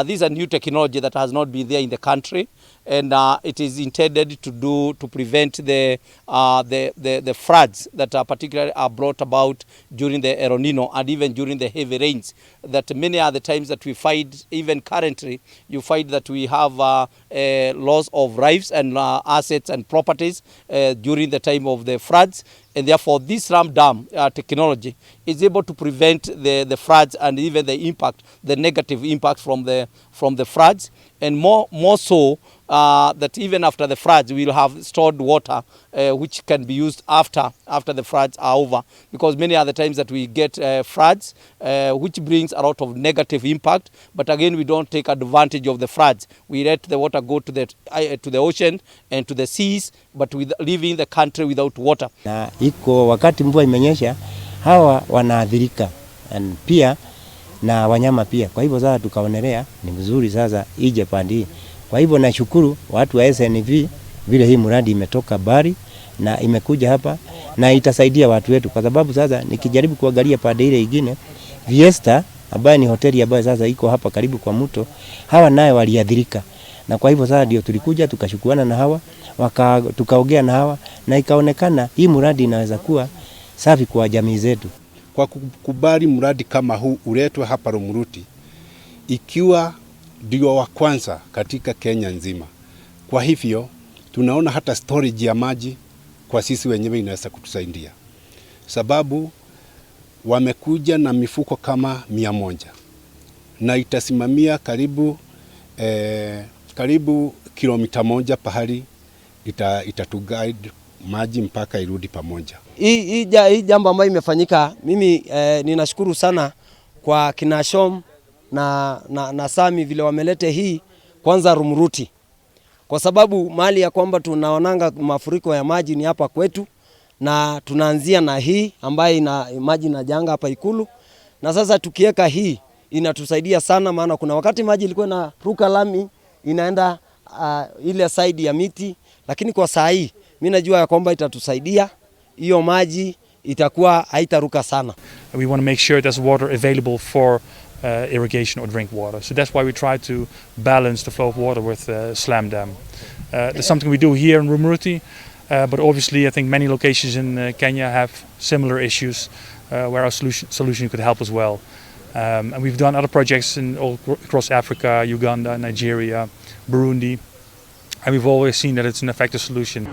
This is a new technology that has not been there in the country, and it is intended to prevent the floods that are particularly are brought about during the El Nino and even during the heavy rains. That many are the times that we find, even currently, you find that we have a loss of lives and assets and properties during the time of the floods. And therefore, this slam dam technology is able to prevent the floods and even the impact, the negative impact from the floods. And more so that even after the floods, we will have stored water which can be used after the floods are over. Because many other times that we get floods, which brings a lot of negative impact. But again, we don't take advantage of the floods. We let the water go to the ocean and to the seas, but with leaving the country without water. Na iko wakati mvua imenyesha, hawa wanaathirika and pia na wanyama pia. Kwa hivyo sasa tukaonelea ni vizuri sasa ije pande hii. Kwa hivyo nashukuru watu wa SNV vile hii mradi imetoka mbali na imekuja hapa na itasaidia watu wetu, kwa sababu sasa nikijaribu kuangalia pande ile ingine, Viesta ambayo ni hoteli ambayo sasa iko hapa karibu kwa mto, hawa naye waliathirika, na kwa hivyo sasa ndio tulikuja tukashukuana na hawa tukaongea na hawa na ikaonekana hii mradi inaweza kuwa safi kwa jamii zetu. Kwa kukubali mradi kama huu uletwe hapa Rumuruti, ikiwa ndio wa kwanza katika Kenya nzima. Kwa hivyo tunaona hata storage ya maji kwa sisi wenyewe inaweza kutusaidia, sababu wamekuja na mifuko kama 100 na itasimamia karibu kilomita 1 pahali itatuguide maji mpaka irudi pamoja. Hii jambo ambayo imefanyika, mimi ninashukuru sana kwa kina Shom na Sami vile wamelete hii kwanza Rumuruti, kwa sababu mahali ya kwamba tunaonanga mafuriko ya maji ni hapa kwetu, na tunaanzia na hii ambayo ina maji na janga hapa Ikulu, na sasa tukiweka hii inatusaidia sana, maana kuna wakati maji ilikuwa inaruka lami inaenda ile side ya miti, lakini kwa saa hii mimi najua ya kwamba itatusaidia hiyo maji itakuwa haitaruka sana. We want to make sure there's water available for irrigation or drink water. So that's why we try to balance the flow of water with Slam Dam. That's something we do here in Rumuruti, but obviously I think many locations in Kenya have similar issues where our solution could help as well. And we've done other projects in all across Africa, Uganda, Nigeria, Burundi, and we've always seen that it's an effective solution.